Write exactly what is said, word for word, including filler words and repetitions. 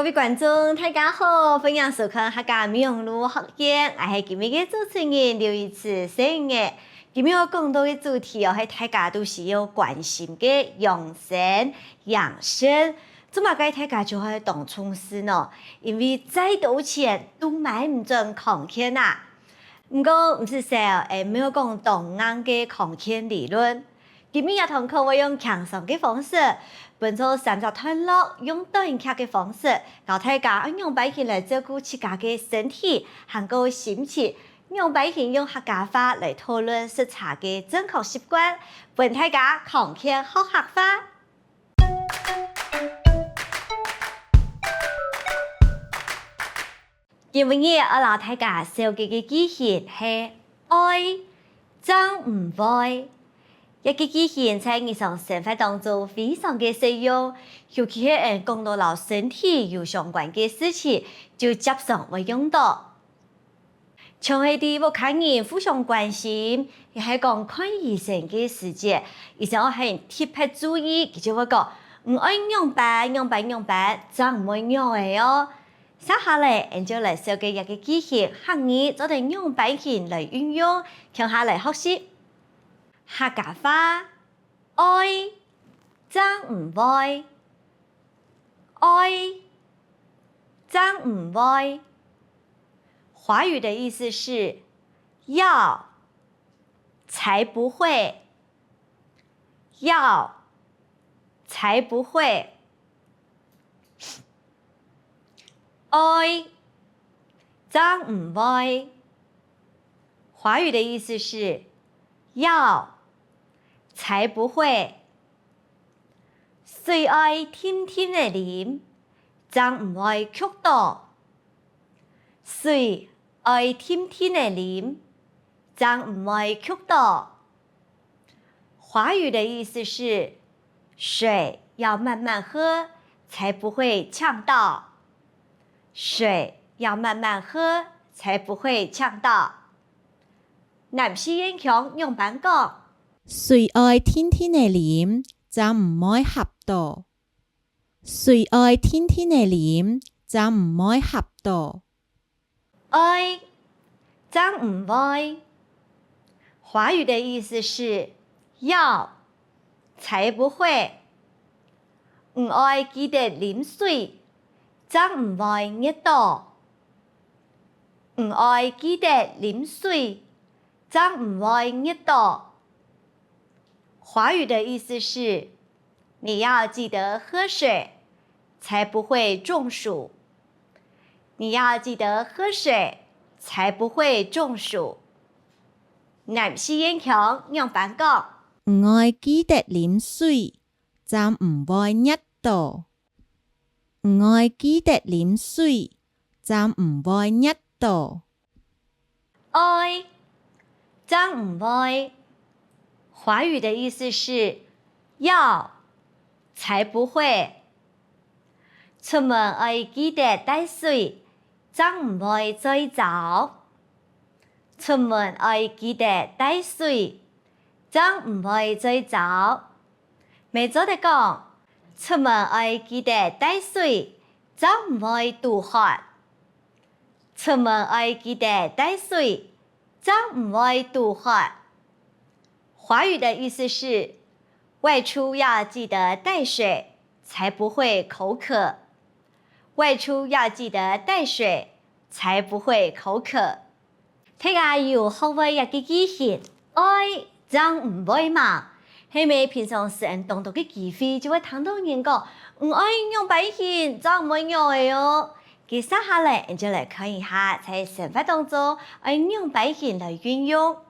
各位觀眾，大家好，歡迎收看客家美濃路學院，𠊎係今日个主持人劉一慈先生。今日愛講到个主題哦，係大家都需要關心个養生、養生。做麼个大家就會當重視呢？因為再多錢都買毋轉康健啊！毋過毋使愁，𠊎無講當硬个康健理論。 今晡日个堂課會用輕鬆个方式，分做三隻段落，用短劇个方式，教大家愛仰般形來照顧自家个身體，還過心情，仰般形用客家話來討論食茶个正確習慣，分大家康健學客話。今晡日愛摎大家紹介个句型係愛， 正毋會。這个句型在日常生活當中非常个實用，尤其係𠊎講到摎身體有相關个事情，就輒常會用到。像係在屋下人互相關心，也係講看醫生个時節，醫生愛你特別注意，佢就會講：「你愛仰般、仰般、仰般，正毋會仰仔哦。」 接下來，𠊎就來紹介這个句型，客語做得仰般形來運用，共下來學習。客家話，愛，正毋會，愛，正毋會。華語的意思是要，才不會，要，才不會。 愛，正毋會。華語的意思是要，才不會。水愛定定仔啉，正毋會噭著。水愛定定仔啉，正毋會噭著。 華語的意思是，水要慢慢喝，才不會嗆到。水要慢慢喝，才不會嗆到。南四縣腔仰般講？水愛定定仔啉，正毋會澀著。水愛定定仔啉，正毋會澀著。 愛，正毋會。華語的意思是要，才不會。你愛記得啉水，正毋會熱著。你愛記得啉水，正毋會熱著。華語的意思是， 你要記得喝水，才不會中暑。你要記得喝水，才不會中暑。南四縣腔仰般講？你愛記得啉水，正毋會熱著。你愛記得啉水，正毋會熱著。 愛，正毋會。華語的意思是要，才不會。出門愛記得帶水，正毋會嘴燥。出門愛記得帶水，正毋會嘴燥。乜做得講，出門愛記得帶水，正毋會肚渴。 出門愛記得帶水，正毋會肚渴。華語的意思是，外出要記得帶水，才不會口渴。外出要記得帶水，才不會口渴。大家有學會一个句型，愛正毋會嘛？係無平常時𠊎等當多个機會，就會聽到人講，毋愛仰般形，正毋會仰仔哦。 接下來，𠊎就來看一下，在生活當中愛仰般形來運用。